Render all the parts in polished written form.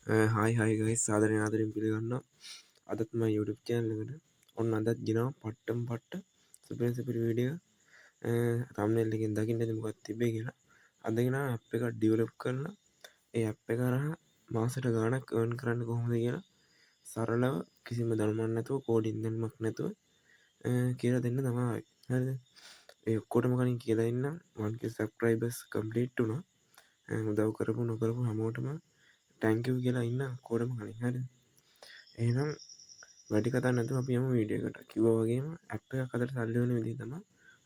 Hi hi guys, සාදරයෙන් ආදරෙන් පිළිගන්නවා අදත් මම YouTube channel එකට. ඔන්න අදත් ගෙනාව පට්ටම පට්ට සුපිරි සුපිරි වීඩියෝ එක. තම්නේල් එකෙන් දකින්න ඇති මොකක්ද තිබ්බේ කියලා. අද ගෙනාව ඇප් එකක් ඩෙවලොප් කරලා ඒ ඇප් එක හරහා මාසෙට ගාණක් earn කරන්න කොහොමද කියලා සරලව කිසිම දැනුමක් නැතුව කෝඩින් දැනුමක් නැතුව කියලා දෙන්න තමයි ආවේ. හරිද? ඒ ඔක්කොටම කලින් කියලා ඉන්නම් 1K subscribers complete වුණා. උදව් කරපු නොකරපු හැමෝටම thank you කියලා ඉන්න ඔක්කොටම කලින්. හරිද? එහෙනම් වැඩි කතා නැතුව අපි යමු වීඩියෝ එකට. කිව්වා වගේම ඇප් එකක් අතට සල්ලි වෙන විදිහ තමයි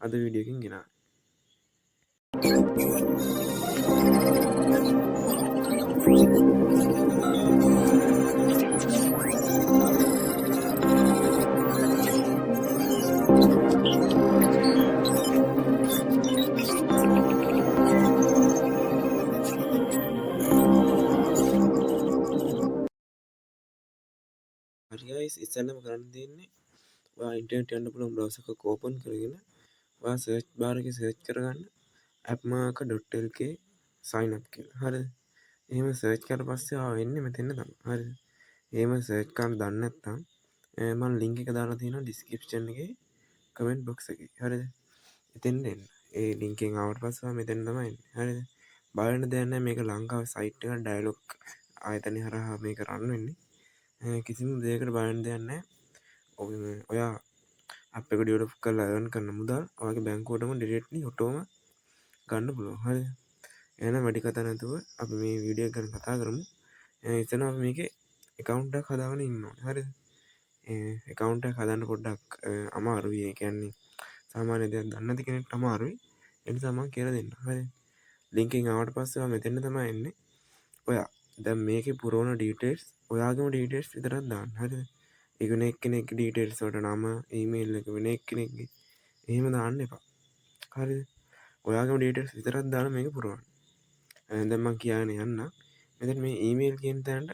අද වීඩියෝ එකෙන් ගෙනාවේ. හරි ගයිස්, ඉස්සෙල්ලම කරන්න තියෙන්නේ ඔයා ඉන්ටර්නෙට් යන්න පුළුවන් බ්‍රවුසර් එකක් ඕපන් කරගෙන ඔයා සර්ච් බාර් එකේ සර්ච් කරගන්න appmarker.lk sign up කියලා. හරිද? එහෙම සර්ච් කරලා පස්සේ ඔයා වෙන්නේ මෙතෙන් තමයි. හරිද? එහෙම සර්ච් කරන්න දන්නේ නැත්නම් මම ලින්ක් එක දාලා තියෙනවා ඩිස්ක්‍රිප්ෂන් එකේ කමෙන්ට් බොක්ස් එකේ. හරිද? එතෙන්ට එන්න. ඒ ලින්ක් එකෙන් ආවට පස්සේ ඔයා මෙතෙන් තමයි එන්නේ. හරිද? බය වෙන්න දෙයක් නැහැ, මේක ලංකාවේ සයිට් එකක් ඩයලොග් ආයතනය හරහා මේක රන් වෙන්නේ. කිසිම දෙයකට බය වෙන්න දෙයක් නැහැ. ඔයා ඇප් එක ඩෙවලොප් කරලා earn කරන මුදල් ඔයාගේ බැංකුවටම ඩිරෙක්ට්ලි ඔටෝම ගන්න පුළුවන්. හරිද? එහෙනම් වැඩි කතා නැතුව අපි මේ වීඩියෝ එක ගැන කතා කරමු. ඉතින් අපි මේකේ ඇකවුන්ට් එකක් හදාගෙන ඉන්න ඕනේ. හරිද? ඇකවුන්ට් එකක් හදන්න පොඩ්ඩක් අමාරුයි. ඒ කියන්නේ සාමාන්‍ය දෙයක් දන්නේ නැති කෙනෙක්ට අමාරුයි. ඒ නිසා මම කියලා දෙන්නම්. හරිද? ලින්ක් එකෙන් ආවට පස්සේ ඔයා මෙතෙන් තමයි එන්නේ. ඔයා දැන් මේකේ පුරවන ඩීටේල්ස් ඔයාගේම ඩීටේල්ස් විතරක් දාන්න. හරිද? ඒ වෙන එක්කෙනෙක්ගේ ඩීටේල්ස් වලට නම, ඊමේල් එක වෙන එක්කෙනෙක්ගේ එහෙම දාන්න එපා. හරිද? ඔයාගේම ඩීටේල්ස් විතරක් දාලා මේක පුරවන්න. දැන් මං කියන්න යන්න. මෙතන මේ ඊමේල් කියන තැනට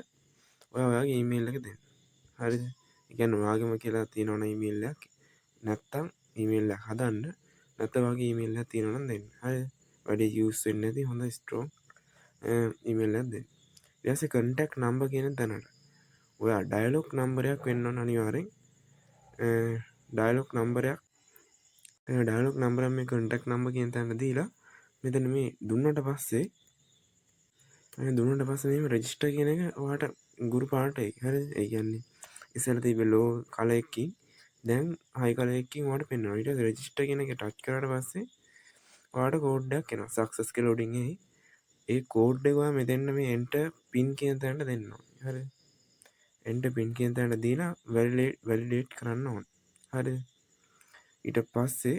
ඔයා ඔයාගේ ඊමේල් එක දෙන්න. හරිද? ඒ කියන්නේ ඔයාගේම කියලා තියෙනවනම් ඊමේල් එකක්, නැත්තම් ඊමේල් එකක් හදන්න, නැත්නම් ඔයාගේ ඊමේල් එකක් තියෙනවනම් දෙන්න. හරිද? වැඩි යූස් වෙන්නේ නැති හොඳ ස්ට්‍රෝං ඊමේල් එකක් දෙන්න. ඊට පස්සේ කන්ටැක්ට් නම්බර් කියන තැනට ඔයා ඩයලොග් නම්බරයක් වෙන්න ඕන අනිවාර්යෙන්. ඩයලොග් නම්බරයක්, ඩයලොග් නම්බරයක් මේ කන්ටැක්ට් නම්බර් කියන තැනට දීලා මෙතන මේ දුන්නට පස්සේ මේ රෙජිස්ටර් කියන එක ඔයාට ගුරු පාට එයි. හරිද? ඒ කියන්නේ ඉස්සෙල්ලා තිබ්බ ලෝ කලර් එකකින් දැන් හයි කලර් එකකින් ඔයාට පෙන්වනවා. ඊට පස්සේ රෙජිස්ටර් කියන එක ටච් කරාට පස්සේ ඔයාට කෝඩ් එකක් එනවා. සක්සස් කියලා උඩින් එයි. ඒ කෝඩ් එක ඔයා මෙතෙන් මේ එන්ටර් පින් කියන තැනට දෙන්න ඕනේ. හරිද? එන්ටර් පින් කියන තැනට දීලා වැලිඩේට් කරන්න ඕනේ. හරිද? ඊට පස්සේ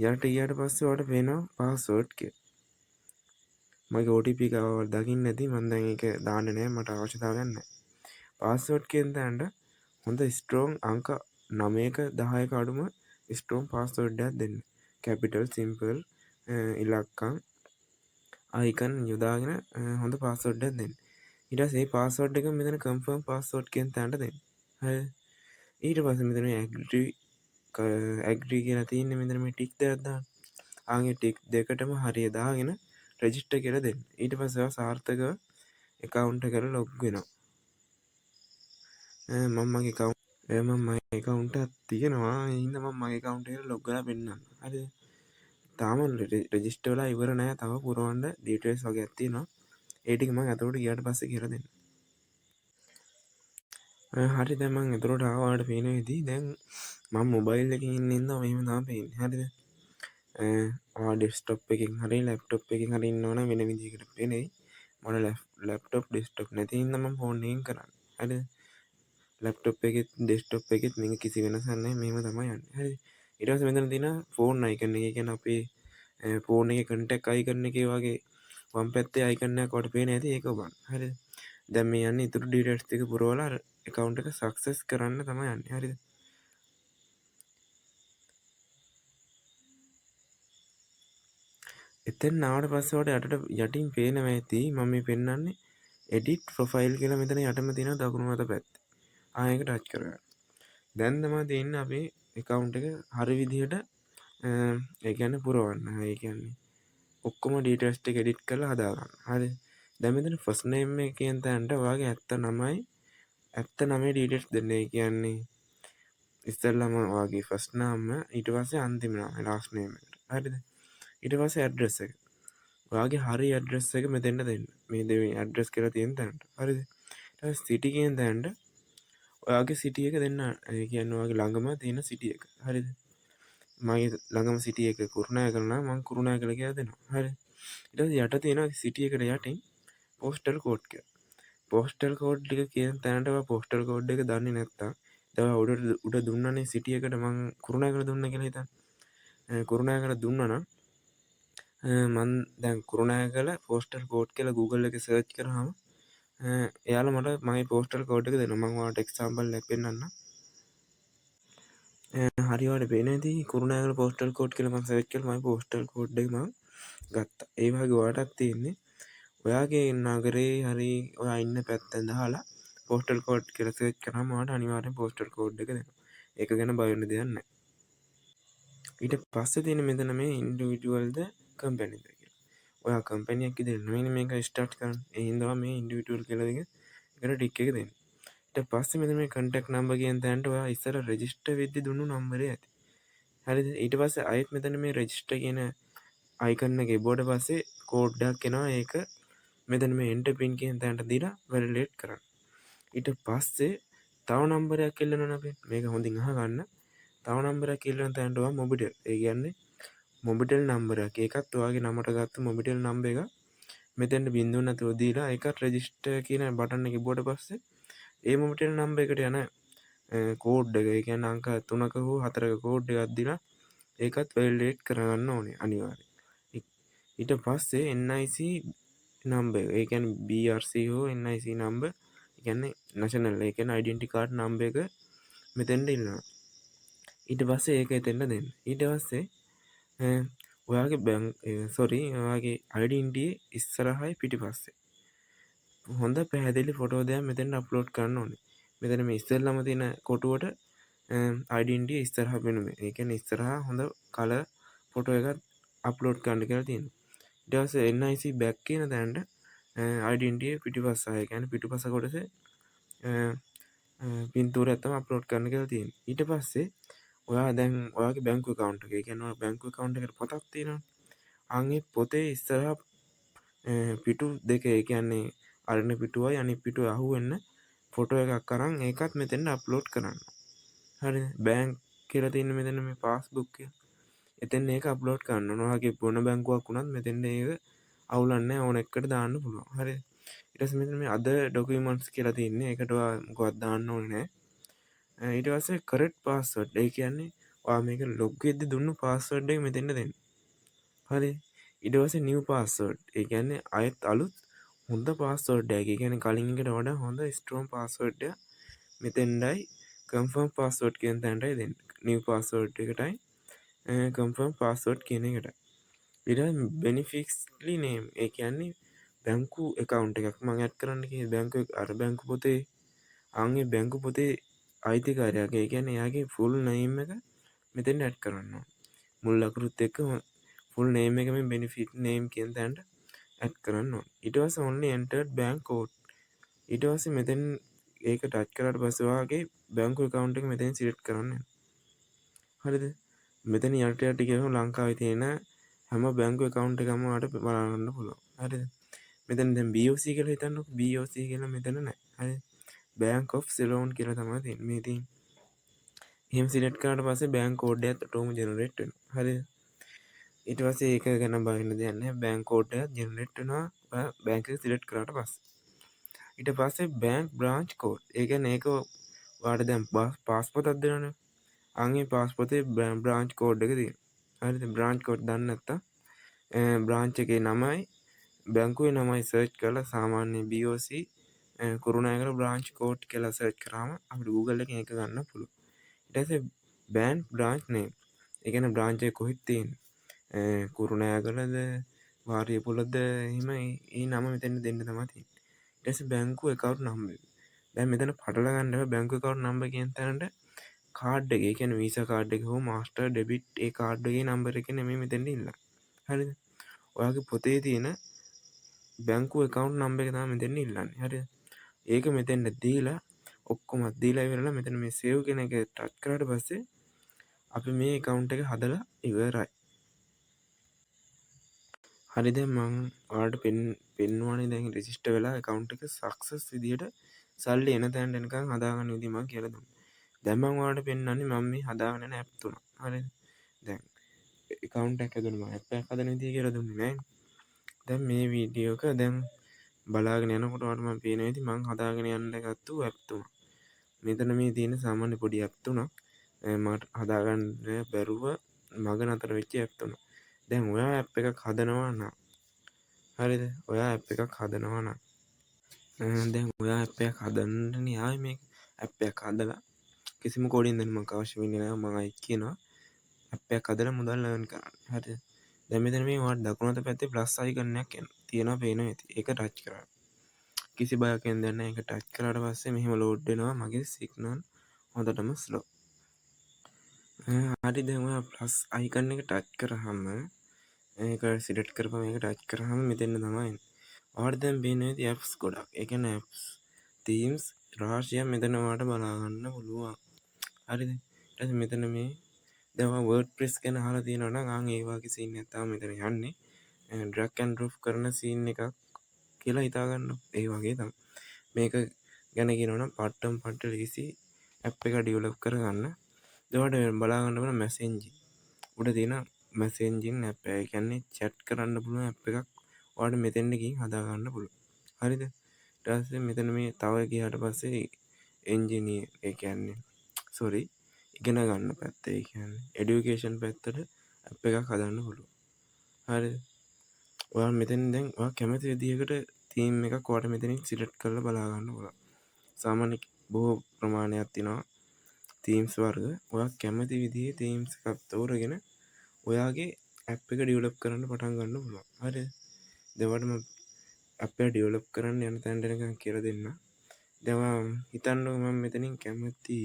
යට ගියාට පස්සේ ඔයාට පේනවා පාස්වර්ඩ් කියලා. මගේ OTP එක ඔයාලා දකින්න ඇති. මම දැන් ඒක දාන්නේ නෑ, මට අවශ්‍යතාවයක් නෑ. පාස්වර්ඩ් කියන තැනට හොඳ ස්ට්‍රෝං අංක 9ක 10ක අඩුම ස්ට්‍රෝං පාස්වර්ඩ් එකක් දෙන්න. කැපිටල් සිම්පල් ඉලක්කම් අයිකන් යොදාගෙන හොඳ පාස්වර්ඩ් එකක් දෙන්න. ඊට පස්සේ මේ පාස්වර්ඩ් එක මෙතන කන්ෆර්ම් පාස්වර්ඩ් කියන තැනට දෙන්න. හරිද? ඊට පස්සේ මෙතන මේ ඇග්‍රි කියලා තියෙන්නේ මෙතන මේ ටික් දෙකක් දාන්න. ආන්ගේ ටික් දෙකටම හරිය දාගෙන රෙජිස්ටර් කියලා දෙන්න. ඊට පස්සේ ඔයා සාර්ථකව ඇකවුන්ට් එකට ලොග් වෙනවා. මම මගේ ඇකවුන්ට් එකක් තියෙනවා. ඒ හින්දා මම මගේ ඇකවුන්ට් එකට ලොග් වෙලා පෙන්නන්නම්. හරිද? තාම රෙජිස්ටර් වෙලා ඉවර නෑ. තව පුරවන්න ඩීටේල්ස් වගේක් තියෙනවා. ඒ ටික මං ඇතුළට ගියාට පස්සේ කියලා දෙන්නම්. හරි, දැන් මං ඇතුළට ආවාට පේන විදිහ දැන් මං මොබයිල් එකකින් ඉන්න හින්දා මෙහෙම තමයි පේන්නේ. හරිද? ඔයා ඩෙස්ක්ටොප් එකකින් හරි ලැප්ටොප් එකකින් හරි ඉන්නවනම් වෙන විදිහකට පේන්නේ. මට ලැප්ටොප් ඩෙස්ක්ටොප් නැති හින්දා මං ෆෝන් එකෙන් කරන්නේ. හරිද? ලැප්ටොප් එකෙත් ඩෙස්ක්ටොප් එකෙත් මේක කිසි වෙනසක් නැහැ, මෙහෙම තමයි යන්නේ. හරිද? ඊට පස්සේ මෙතන තියෙනවා ෆෝන් අයිකන් එක. ඒ කියන්නේ අපේ ෆෝන් එකේ කන්ටැක්ට් අයිකන් එකේ වගේ වම් පැත්තේ අයිකන් එකක් ඔයාලට පේන ඇති, ඒක ඔබන්න. හරිද? දැන් මේ යන්නේ ඉතුරු ඩීටේල්ස් ටික පුරවලා අර ඇකවුන්ට් එක සක්සස් කරන්න තමයි යන්නේ. හරිද? එතෙන් ආවට පස්සේ ඔයාලට යටින් පේනවා ඇති මම මේ පෙන්වන්නේ එඩිට් ප්‍රොෆයිල් කියලා මෙතන යටම තියෙන දකුණු අත පැත්තේ. ආ ඒක ටච් කරගන්න. දැන් තමයි තියෙන්නේ අපේ ඇකවුන්ට් එක හරි විදිහට ඒ කියන්නේ පුරවන්න. ඒ කියන්නේ ඔක්කොම ඩීටේල්ස් ටික එඩිට් කරලා හදාගන්න. හරි. දැන් මෙතන ෆස්ට් නේම් එක කියන තැනට ඔයාගේ ඇත්ත නමයි ඇත්ත නමේ ඩීටේල්ස් දෙන්න. ඒ කියන්නේ ඉස්සෙල්ලාම ඔයාගේ ෆස්ට් නම, ඊට පස්සේ අන්තිම නම, ලාස්ට් නේම් එකට. හරිද? ඊට පස්සේ ඇඩ්‍රස් එක. ඔයාගේ හරි ඇඩ්‍රස් එක මෙතෙන්ට දෙන්න. මේ දෙවෙනි ඇඩ්‍රස් කියලා තියෙන තැනට. හරිද? ඊට පස්සේ සිටි කියන තැනට ඔයාගේ සිටි එක දෙන්න. ඒ කියන්නේ ඔයාගේ ළඟම තියෙන සිටි එක. හරිද? මගේ ළඟම සිටි එක කුරුණෑගල නම් මං කුරුණෑගල කියලා දෙනවා. හරි. ඊට පස්සේ යට තියෙනවා සිටි එකට යටින් පෝස්ටල් කෝඩ් කියලා. පෝස්ටල් කෝඩ් එක කියන තැනට ඔයා පෝස්ටල් කෝඩ් එක දන්නේ නැත්තම්, දැන් ඔයා උඩ උඩ දුන්නනේ සිටි එකට, මං කුරුණෑගල දුන්න කියලා හිතන්න. කුරුණෑගල දුන්නා නම් මං දැන් කුරුණෑගල පෝස්ටල් කෝඩ් කියලා Google එකේ සර්ච් කරාම එයාලා මට මගේ පෝස්ටල් කෝඩ් එක දෙනවා. මං ඔයාලට එක්සැම්පල් එකක් පෙන්නන්නම්. හරි, ඔයාලට පේනවා ඇති කුරුණෑගල පෝස්ටල් කෝඩ් කියලා මං සර්ච් කරලා මගේ පෝස්ටල් කෝඩ් එක මං ගත්තා. ඒ වගේ ඔයාටත් තියෙන්නේ ඔයාගේ නගරේ හරි ඔයා ඉන්න පැත්ත දාලා පෝස්ටල් කෝඩ් කියලා සර්ච් කරාම ඔයාලට අනිවාර්යෙන් පෝස්ටල් කෝඩ් එක දෙනවා. ඒක ගැන බය වෙන්න දෙයක් නැහැ. ඊට පස්සේ තියෙන මෙතන මේ ඉන්ඩිවිජුවල්ද කම්පැනිද කියලා. ඔයා කම්පැනි එකක් විදිහට නෙවෙයිනේ මේක ස්ටාර්ට් කරන්නේ. ඒ හින්දා මේ ඉන්ඩිවිජුවල් කියලා දෙක එකට ටික් එක දෙන්න. ඊට පස්සේ මෙතන මේ කන්ටැක්ට් නම්බර් කියන තැනට ඔයා ඉස්සර රෙජිස්ටර් වෙද්දි දුන්නු නම්බරේ ඇති. හරිද? ඊට පස්සේ ආයෙත් මෙතන මේ රෙජිස්ටර් කියන අයිකන් එක එබුවට පස්සේ කෝඩ් එකක් එනවා. ඒක මෙතන මේ එන්ටර් පින් කියන තැනට දීලා වැලිඩේට් කරන්න. ඊට පස්සේ තව නම්බරයක් ඉල්ලනවනේ අපි. මේක හොඳින් අහගන්න. තව නම්බරයක් ඉල්ලන තැනට ඔයා මොබිටෙල්, ඒ කියන්නේ මොබිටෙල් නම්බරයක්. ඒකත් ඔයාගේ නමට ගත්ත මොබිටෙල් නම්බර් එක මෙතෙන්ට බිඳුව නැතුව දීලා ඒකත් රෙජිස්ටර් කියන බටන් එක එබුවට පස්සේ ඒ මොබිටෙල් නම්බර් එකට යන කෝඩ් එක, ඒ කියන්නේ අංක 3ක හෝ 4ක කෝඩ් එකක් දීලා ඒකත් වැලිඩේට් කරගන්න ඕනේ අනිවාර්යයෙන්. ඊට පස්සේ NIC number එක, ඒ කියන්නේ BRC හෝ NIC number, ඒ කියන්නේ නැෂනල්, ඒ කියන්නේ ඩෙන්ටිටි කාඩ් නම්බර් එක මෙතෙන්ට ඉල්ලනවා. ඊට පස්සේ ඒක එතෙන්ට දෙන්න. ඊට පස්සේ ඔයාගේ බැංක්, සොරි, ඔයාගේ ඩෙන්ටිටි ඉස්සරහයි පිටිපස්සේ හොඳ පැහැදිලි ෆොටෝ දෙයක් මෙතෙන්ට අප්ලෝඩ් කරන්න ඕනේ. මෙතන මේ ඉස්සෙල්ලම තියෙන කොටුවට ඩෙන්ටිටි ඉස්සරහ පෙනුම. ඒ කියන්නේ ඉස්සරහා හොඳ කලර් ෆොටෝ එකක් අප්ලෝඩ් කරන්න කියලා තියෙනවා. ඊට පස්සේ NIC back කියන තැනට ඩෙන්ටිටි පිටිපස්ස, ඒ කියන්නේ පිටුපස කොටසේ පින්තූරයක් තමයි අප්ලෝඩ් කරන්න කියලා තියෙන්නේ. ඊට පස්සේ ඔයා දැන් ඔයාගේ බැංකු ඇකවුන්ට් එක, ඒ කියන්නේ ඔයා බැංකු ඇකවුන්ට් එකට පොතක් තියෙනවනේ. අන් ඒ පොතේ ඉස්සරහා පිටු දෙක, ඒ කියන්නේ අරණ පිටුවයි අනිත් පිටුවයි අහුවෙන්න ෆොටෝ එකක් අරන් ඒකත් මෙතෙන්ට අප්ලෝඩ් කරන්න. හරිද? බැංක් කියලා තියෙන මෙතන මේ පාස්බුක් එක. එතෙන් ඒක අප්ලෝඩ් කරන්න ඕන. ඔයාගේ මොන බැංකුවක් වුණත් මෙතෙන්ට ඒක අවුලක් නැහැ, ඕන එකකට දාන්න පුළුවන්. හරිද? ඊට පස්සේ මෙතන මේ අදර් ඩොකියුමන්ට්ස් කියලා තියෙන්නේ. ඒකට ඔයා මොකවත් දාන්න ඕනේ නැහැ. ඊට පස්සේ කරෙක්ට් පාස්වර්ඩ්. ඒ කියන්නේ ඔයා මේක ලොග් වෙද්දි දුන්නු පාස්වර්ඩ් එක මෙතෙන්ට දෙන්න. හරි. ඊට පස්සේ නිව් පාස්වර්ඩ්. ඒ කියන්නේ ආයෙත් අලුත් හොඳ පාස්වර්ඩ් එකක්. ඒ කියන්නේ කලින් එකට වඩා හොඳ ස්ට්‍රෝං පාස්වර්ඩ් එකක් මෙතෙන්ඩයි කන්ෆර්ම් පාස්වර්ඩ් කියන තැනටයි දෙන්න. නිව් පාස්වර්ඩ් එකටයි කන්ෆර්ම් පාස්වර්ඩ් කියන එකටයි. ඊට බෙනිෆිෂරි නේම්, ඒ කියන්නේ බැංකු ඇකවුන්ට් එකක් මං ඇඩ් කරන්න කිව්වේ බැංකු අර බැංකු පොතේ, අන් ඒ බැංකු පොතේ අයිතිකාරයාගේ, ඒ කියන්නේ එයාගේ ෆුල් නේම් එක මෙතෙන් ඇඩ් කරන්න ඕන. මුල් අකුරුත් එක්ක ෆුල් නේම් එක මේ බෙනිෆිට් නේම් කියන තැනට ඇඩ් කරන්න ඕන. ඊට පස්සේ only entered bank code. ඊට පස්සේ මෙතෙන් ඒක ටච් කරාට පස්සේ ඔයාගේ බැංකු ඇකවුන්ට් එක මෙතෙන් සිලෙක්ට් කරන්න. හරිද? මෙතන යට යට ගියම ලංකාවේ තියෙන හැම බැංකු ඇකවුන්ට් එකම ඔයාලට බලන්න පුළුවන්. හරිද? මෙතන දැන් BOC කියලා හිතන්නකෝ. BOC කියලා මෙතන නැහැ. හරිද? Bank of Ceylon කියලා තමයි තියෙන්නේ. මේ තියෙන්නේ. එහෙම සිලෙක්ට් කරාට පස්සේ බැංක් කෝඩ් එකත් ඔටෝම ජෙනරේට් වෙනවා. හරිද? ඊට පස්සේ ඒක ගැන බය වෙන්න දෙයක් නැහැ. බැංක් කෝඩ් එකක් ජෙනරේට් වෙනවා ඔයා බැංක් එක සිලෙක්ට් කරාට පස්සේ. ඊට පස්සේ බැංක් බ්‍රාන්ච් කෝඩ්. ඒ කියන්නේ ඒක ඔයාට දැන් පාස් පොතක් දෙනවනේ. අන් ඒ පාස් පොතේ බ්‍රාන්ච් කෝඩ් එක තියෙනවා. හරිද? බ්‍රාන්ච් කෝඩ් දන්නේ නැත්තම් බ්‍රාන්ච් එකේ නමයි බැංකුවේ නමයි සර්ච් කරලා සාමාන්‍ය BOC Kurunegala branch code කියලා සර්ච් කරාම අපිට Google එකෙන් ඒක ගන්න පුළුවන්. ඊට පස්සේ බැංක් බ්‍රාන්ච් නේම්. ඒ කියන්නේ බ්‍රාන්ච් එක කොහෙද තියෙන්නේ? කුරුණෑගලද වාරියපොළද එහෙම ඒ නම මෙතෙන් දෙන්න තමයි තියෙන්නේ. ඊට පස්සේ බැංකු ඇකවුන්ට් නම්බර් එක. දැන් මෙතන පටල ගන්න එපා. බැංකු ඇකවුන්ට් නම්බර් කියන තැනට කාඩ් එක, ඒ කියන්නේ වීසා කාඩ් එක හෝ මාස්ටර් ඩෙබිට් ඒ කාඩ් එකේ නම්බර් එක නෙමෙයි මෙතෙන්ට ඉල්ලන්නේ. හරිද? ඔයාගේ පොතේ තියෙන බැංකු ඇකවුන්ට් නම්බර් එක තමයි මෙතෙන් ඉල්ලන්නේ. හරිද? ඒක මෙතෙන්ට දීලා ඔක්කොම දීලා ඉවරලා මෙතන මේ සේව් කියන එක ටච් කරාට පස්සේ අපි මේ ඇකවුන්ට් එක හදලා ඉවරයි. හරි, දැන් මං ඔයාලට පෙන්නුවානේ දැන් රෙජිස්ටර් වෙලා ඇකවුන්ට් එක සක්සස් විදියට සල්ලි එන තැනට එනකන් හදාගන්න විදිය මං කියලා දුන්නා. දැන් මං ඔයාලට පෙන්වන්නේ මං මේ හදාගෙන යන ඇප් තුන. හරිද? දැන් ඇකවුන්ට් එකක් හැදුණා මං ඇප් එකක් හදන විදිය කියලා දුන්නේ නෑ. දැන් මේ වීඩියෝ එක දැන් බලාගෙන යනකොට ඔයාලට මං පේනවා ඇති මං හදාගෙන යන්න ගත්තු ඇප් තුන. මෙතන මේ තියෙන සාමාන්‍ය පොඩි ඇප් තුනක්. මට හදාගන්න බැරුව මග නතර වෙච්ච ඇප් තුනක්. දැන් ඔයා ඇප් එකක් හදනවා නම්, හරිද? ඔයා ඇප් එකක් හදනවා නම්, දැන් ඔයා ඇප් එකක් හදන්නනේ ආයේ මේ ඇප් එකක් හදලා කිසිම කෝඩින් දැනුමක් අවශ්‍ය වෙන්නේ නෑ. මම ආයෙත් කියනවා ඇප් එකක් හදලා මුදල් earn කරන්න. හරිද? දැන් මෙතන මේ ඔයාට දකුණු අත පැත්තේ ප්ලස් අයිකන් එකක් තියෙනවා පේනවා ඇති. ඒක ටච් කරන්න. කිසි බයක් වෙන්න දෙයක් නෑ. ඒක ටච් කරාට පස්සේ මෙහෙම ලෝඩ් වෙනවා. මගේ සිග්නල් හොඳටම ස්ලෝ. හරි, දැන් ඔයා ප්ලස් අයිකන් එක ටච් කරාම ඒක සිලෙක්ට් කරපුවම ඒක ටච් කරාම මෙතෙන් තමයි එන්නේ. ඔයාලට දැන් පේනවා ඇති ඇප්ස් ගොඩක්. ඒ කියන්නේ ඇප්ස් තීම්ස් රාශියක් මෙතන ඔයාලට බලා ගන්න පුළුවන්. හරිද? ඊට පස්සේ මෙතන මේ දැන් ඔයා WordPress ගැන අහලා තියෙනවා නම් ආන් ඒ වගේ සීන් එකක් තමයි මෙතන යන්නේ. ඩ්‍රැග් ඇන්ඩ් ඩ්‍රොප් කරන සීන් එකක් කියලා හිතා ගන්න. ඒ වගේ තමයි. මේක ගැන කියනවා නම් පට්ටම පට්ට ලීසි ඇප් එක ඩෙවලොප් කරගන්න. දැන් ඔයාලට බලා ගන්න පුළුවන් මැසේජින්. උඩ තියෙන මැසේජින් ඇප් එක. ඒ කියන්නේ චැට් කරන්න පුළුවන් ඇප් එකක් ඔයාලට මෙතෙන්ට ගිහින් හදා ගන්න පුළුවන්. හරිද? ඊට පස්සේ මෙතන මේ තව ගියාට පස්සේ එන්ජිනියර්, ඒ කියන්නේ සෝරි, ඉගෙන ගන්න පැත්ත, ඒ කියන්නේ එඩියුකේෂන් පැත්තට ඇප් එකක් හදන්න පුළුවන්. හරිද? ඔයා මෙතෙන් දැන් ඔයා කැමති විදිහකට තීම් එකක් ඔයාට මෙතනින් සිලෙක්ට් කරලා බලා ගන්න පුළුවන්. සාමාන්‍ය බොහෝ ප්‍රමාණයක් තියෙනවා තීම්ස් වර්ග. ඔයා කැමති විදිහේ තීම්ස් එකක් තෝරගෙන ඔයාගේ ඇප් එක ඩෙවලොප් කරන්න පටන් ගන්න පුළුවන්. හරිද? දැන් ඔයාලට මම ඇප් එක ඩෙවලොප් කරන්න යන තැනට එනකන් කියලා දෙන්න. දැන් ඔයා හිතන්නකෝ මම මෙතනින් කැමති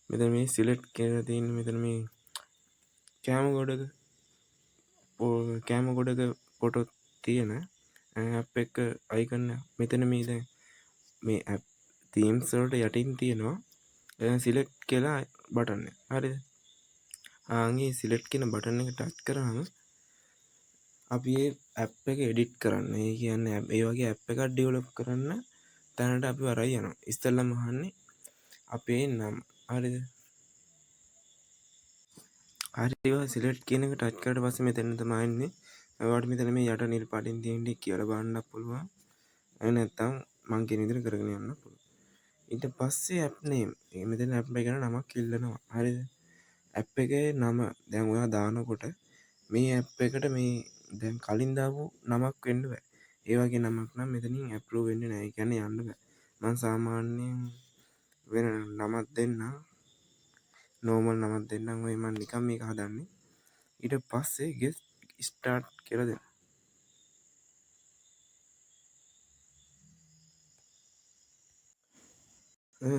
මෙතන මේ සිලෙක්ට් කියලා තියෙන මෙතන මේ කෑම ගොඩක ෆොටෝ තියෙන ඇප් එක අයිකන් එක. මෙතන මේ දැන් මේ ඇප් තීම්ස් වලට යටින් තියෙනවා සිලෙක්ට් කියලා බටන් එක. හරිද? ආන් ඒ සිලෙක්ට් කියන බටන් එක ටච් කරාම අපි ඒ ඇප් එක එඩිට් කරන්න. ඒ කියන්නේ ඒ වගේ ඇප් එකක් ඩෙවලොප් කරන්න තැනට අපි වරයි යනවා. ඉස්සෙල්ලම අහන්නේ අපේ නම. හරිද? හරි, ඒවා සිලෙක්ට් කියන එක ටච් කරාට පස්සේ මෙතන තමයි එන්නේ. ඔයාලට මෙතන මේ යට නිල් පාටින් තියෙන ටික කියලා බලන්නත් පුළුවන්. එහෙම නැත්නම් මං කියන විදිහට කරගෙන යන්න පුළුවන්. ඊට පස්සේ ඇප් නේම්. ඒ මෙතන ඇප් එක ගැන නමක් ඉල්ලනවා. හරිද? ඇප් එකේ නම දැන් ඔයා දානකොට මේ ඇප් එකට මේ දැන් කලින් දාපු නමක් වෙන්න බෑ. ඒ වගේ නමක් නම් මෙතනින් ඇප්‍රූව් වෙන්නේ නෑ. ඒ කියන්නේ යන්න බෑ. මං සාමාන්‍යයෙන් වෙන නමක් දෙන්නම්. නෝමල් නමක් දෙන්නම්. ඔය මං නිකන් මේක හදන්නේ. ඊට පස්සේ get start කියලා දෙන්න.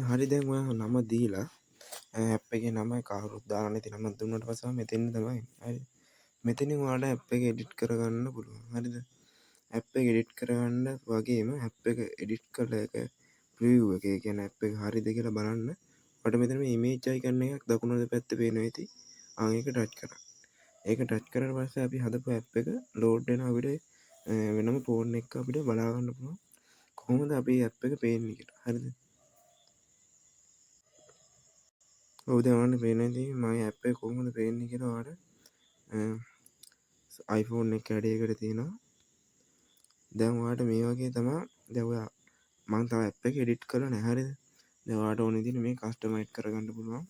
හරි, දැන් ඔයා නම දීලා, ඇප් එකේ නම කවුරුත් දාලා නැති නමක් දුන්නාට පස්සේ මෙතෙන් තමයි එන්නේ. හරි. මෙතනින් ඔයාලට ඇප් එක එඩිට් කරගන්න පුළුවන්. හරිද? ඇප් එක එඩිට් කරගන්න වගේම ඇප් එක එඩිට් කරලා ඒක ප්‍රිවිව් එක, ඒ කියන්නේ ඇප් එක හරිද කියලා බලන්න. ඔයාලට මෙතන මේ ඉමේජ් අයිකන් එකක් දකුණු අත පැත්තේ පේනවා ඇති. ඒක ටච් කරන්න. ඒක ටච් කරාට පස්සේ අපි හදපු ඇප් එක ලෝඩ් වෙනවා අපිට, වෙනම ෆෝන් එකක අපිට බලා ගන්න පුළුවන් කොහොමද අපේ ඇප් එක පේන්නේ කියලා. හරිද? ඔව්, දැන් ඔයාලට පේනවා ඇති මගේ ඇප් එක කොහොමද පේන්නේ කියලා ඔයාලට, iPhone එක කැඩේකට තියෙනවා. දැන් ඔයාලට මේ වගේ තමා. දැන් ඔයා මං තව ඇප් එක එඩිට් කරලා නැහැ. හරිද? දැන් ඔයාලට ඕන විදිහට මේ කස්ටමයිස් කරගන්න පුළුවන්.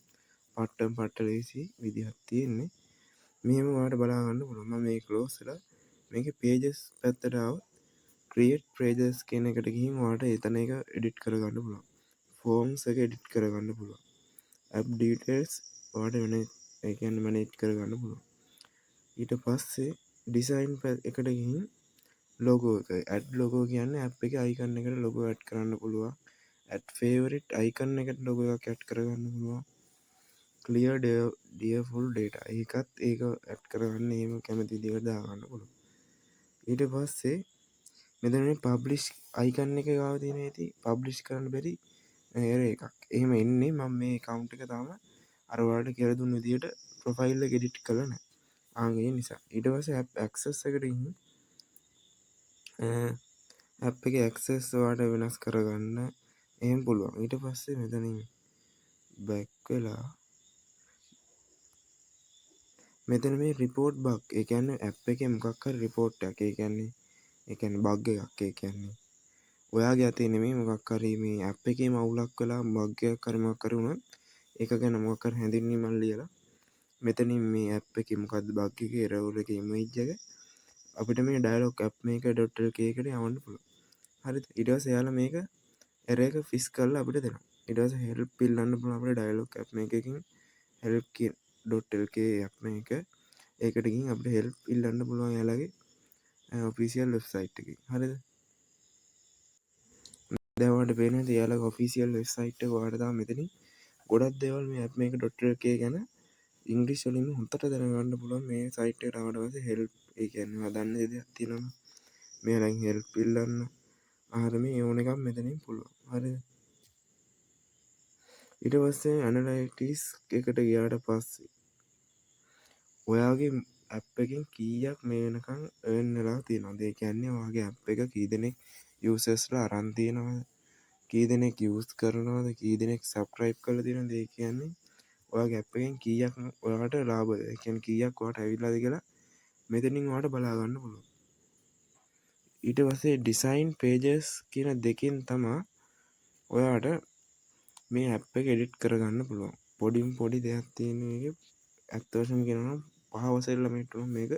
පට්ටම පට්ට ලේසි විදිහක් තියෙන්නේ. මෙහෙම ඔයාලට බලා ගන්න පුළුවන්. මම මේ ක්ලෝස් වෙලා මේකේ pages පැත්තට ආවොත් create pages කියන එකට ගිහින් ඔයාලට එතන එක එඩිට් කරගන්න පුළුවන්. ෆෝම්ස් එක එඩිට් කරගන්න පුළුවන්. ඇප් ඩීටේල්ස් ඔයාලට වෙන ඒ කියන්නේ මැනේජ් කරගන්න පුළුවන්. ඊට පස්සේ ඩිසයින් එකට ගිහින් ලොගෝ එක ඇඩ් ලොගෝ කියන්නේ ඇප් එකේ අයිකන් එකට ලොගෝ ඇඩ් කරන්න පුළුවන්. ඇඩ් ෆේවරිට් අයිකන් එකට ලොගෝ එකක් ඇඩ් කරගන්න පුළුවන්. ක්ලියර් ඩියර්ෆුල් ඩේටා ඒකත් ඒක ඇඩ් කරගන්න එහෙම කැමති විදිහකට දාගන්න පුළුවන්. ඊට පස්සේ මෙතන මේ පබ්ලිෂ් අයිකන් එක ගාව තියෙන ඇති පබ්ලිෂ් කරන්න බැරි එරර් එකක්. එහෙම එන්නේ මම මේ ඇකවුන්ට් එක තාම අර ඔයාලට කියලා දුන්න විදියට ප්‍රොෆයිල් එක එඩිට් කරලා නැහැ. ආන් ඒ නිසා. ඊට පස්සේ ඇප් ඇක්සස් එකට ගිහින් ඇප් එකේ ඇක්සස් ඔයාලට වෙනස් කරගන්න එහෙම පුළුවන්. ඊට පස්සේ මෙතනින් බැක් වෙලා මෙතන මේ රිපෝට් බග්, ඒ කියන්නේ ඇප් එකේ මොකක් හරි රිපෝට් එකක්, ඒ කියන්නේ බග් එකක්, ඒ කියන්නේ ඔයාගේ අතේ නෙමෙයි මොකක් හරි මේ ඇප් එකේම අවුලක් වෙලා බග් එකක් හරි මොකක් හරි වුණොත් ඒක ගැන මොකක් හරි හැඳින්වීමක් ලියලා මෙතනින් මේ ඇප් එකේ මොකද්ද බග් එක, එරර් එක, ඉමේජ් එක අපිට මේ ඩයලොග් ඇප් මේක ඩොට් එල් කේ එකට යවන්න පුළුවන්. හරිද? ඊට පස්සේ එයාලා මේක එරර් එක ෆික්ස් කරලා අපිට දෙනවා. ඊට පස්සේ හෙල්ප් ඉල්ලන්න පුළුවන් අපිට ඩයලොග් ඇප් මේකකින් හෙල්ප් කියන ඩොට් එල් කේ ඇප් මේක ඒකට ගිහින් අපිට හෙල්ප් ඉල්ලන්න පුළුවන් එයාලගේ ඔෆිසියල් වෙබ්සයිට් එකකින්. හරිද? දැන් ඔයාලට පේනවා ඇති එයාලගේ ඔෆිසියල් වෙබ්සයිට් එක ඔයාලට තාම මෙතනින් ගොඩක් දේවල් මේ ඇප් මේක ඩොට් එල් කේ ගැන ඉංග්‍රීසි වලින්ම හොඳට දැනගන්න පුළුවන්. මේ සයිට් එකට ආවට පස්සේ හෙල්ප්, ඒ කියන්නේ ඔයා දන්නේ දෙයක් තියෙනවා නම් මෙයාලගෙන් හෙල්ප් ඉල්ලන්න ආර මේ ඕන එකක් මෙතනින් පුළුවන්. හරිද? ඊට පස්සේ ඇනලයිටික්ස් එකට ගියාට පස්සේ ඔයාගේ ඇප් එකෙන් කීයක් මේ වෙනකන් earn වෙලා තියෙනවද? ඒ කියන්නේ ඔයාගේ ඇප් එක කී දෙනෙක් යූසර්ස්ලා අරන් තියෙනවද? කී දෙනෙක් යූස් කරනවද? කී දෙනෙක් සබ්ස්ක්‍රයිබ් කරලා තියෙනවද? ඒ කියන්නේ ඔයාගේ ඇප් එකෙන් කීයක් ඔයාට ලාභද? ඒ කියන්නේ කීයක් ඔයාට ඇවිල්ලාද කියලා මෙතනින් ඔයාට බලා ගන්න පුළුවන්. ඊට පස්සේ ඩිසයින් පේජස් කියන දෙකෙන් තමා ඔයාට මේ ඇප් එක එඩිට් කරගන්න පුළුවන්. පොඩිම පොඩි දෙයක් තියෙන මේකේ ඇත්ත වශයෙන්ම කියනවා නම් පහ වසරේ ළමයින්ට උනත් මේක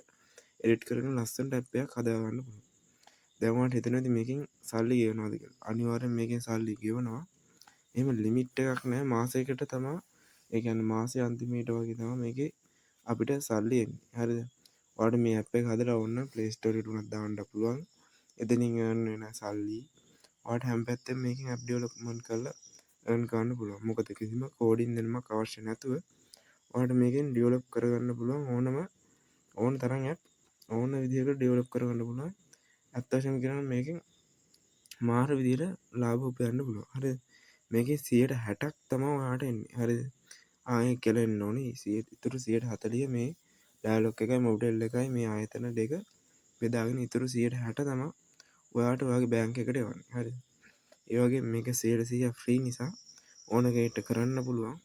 එඩිට් කරගෙන ලස්සනට ඇප් එකක් හදාගන්න පුළුවන්. දැන් ඔයාලට හිතෙනවා ඇති මේකෙන් සල්ලි ගෙවනවාද කියලා. අනිවාර්යෙන් මේකෙන් සල්ලි ගෙවනවා. එහෙම ලිමිට් එකක් නෑ. මාසයකට තමා, ඒ කියන්නේ මාසේ අන්තිමේට වගේ තමා මේකේ අපිට සල්ලි එන්නේ. හරිද? ඔයාලට මේ ඇප් එක හදලා ඕන නම් Play Store එකට උනත් දාන්න පුළුවන්. එතනින් earn වෙන සල්ලි ඔයාලට හැම පැත්තෙම මේකෙන් ඇප් ඩෙවලොප්මන්ට් කරලා earn කරන්න පුළුවන්. මොකද කිසිම කෝඩින් දැනුමක් අවශ්‍ය නැතුව ඔයාලට මේකෙන් ඩෙවලොප් කරගන්න පුළුවන් ඕන තරම් ඇප් ඕන විදිහකට ඩෙවලොප් කරගන්න පුළුවන්. ඇත්ත වශයෙන්ම කියනවා නම් මේකෙන් මාර විදිහට ලාභ උපයන්න පුළුවන්. හරිද? මේකෙන් 60% තමයි ඔයාලට එන්නේ. හරිද? ආ ඒක කියලා එන්න ඕනේ. ඉතුරු 40% මේ ඩයලොග් එකයි මොබිටෙල් එකයි මේ ආයතන දෙක බෙදාගෙන ඉතුරු 60% තමයි ඔයාට ඔයාගේ බැංක් එකට එවන්නේ. හරිද? ඒ වගේම මේක 100% ෆ්‍රී නිසා ඕන කෙනෙක්ට කරන්න පුළුවන්.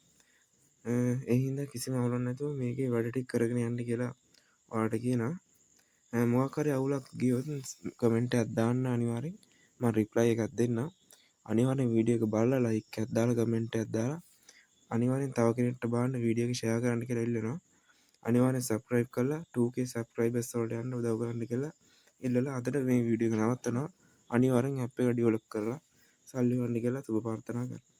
ඒ හින්දා කිසිම අවුලක් නැතුව මේකේ වැඩ ටික කරගෙන යන්න කියලා ඔයාලට කියනවා. මොකක් හරි අවුලක් ගියොත් කමෙන්ට් එකක් දාන්න අනිවාර්යෙන්. මම රිප්ලයි එකක් දෙන්නම්. අනිවාර්යෙන් වීඩියෝ එක බලලා ලයික් එකක් දාලා කමෙන්ට් එකක් දාලා අනිවාර්යෙන් තව කෙනෙක්ට බලන්න වීඩියෝ එක ෂෙයා කරන්න කියලා ඉල්ලනවා. අනිවාර්යෙන් සබ්ස්ක්‍රයිබ් කරලා 2K subscribers වලට යන්න උදව් කරන්න කියලා ඉල්ලලා අදට මේ වීඩියෝ එක නවත්තනවා. අනිවාර්යෙන් ඇප් එක ඩෙවලොප් කරලා සල්ලි හොයන්න කියලා සුබ ප්‍රාර්ථනා කරනවා.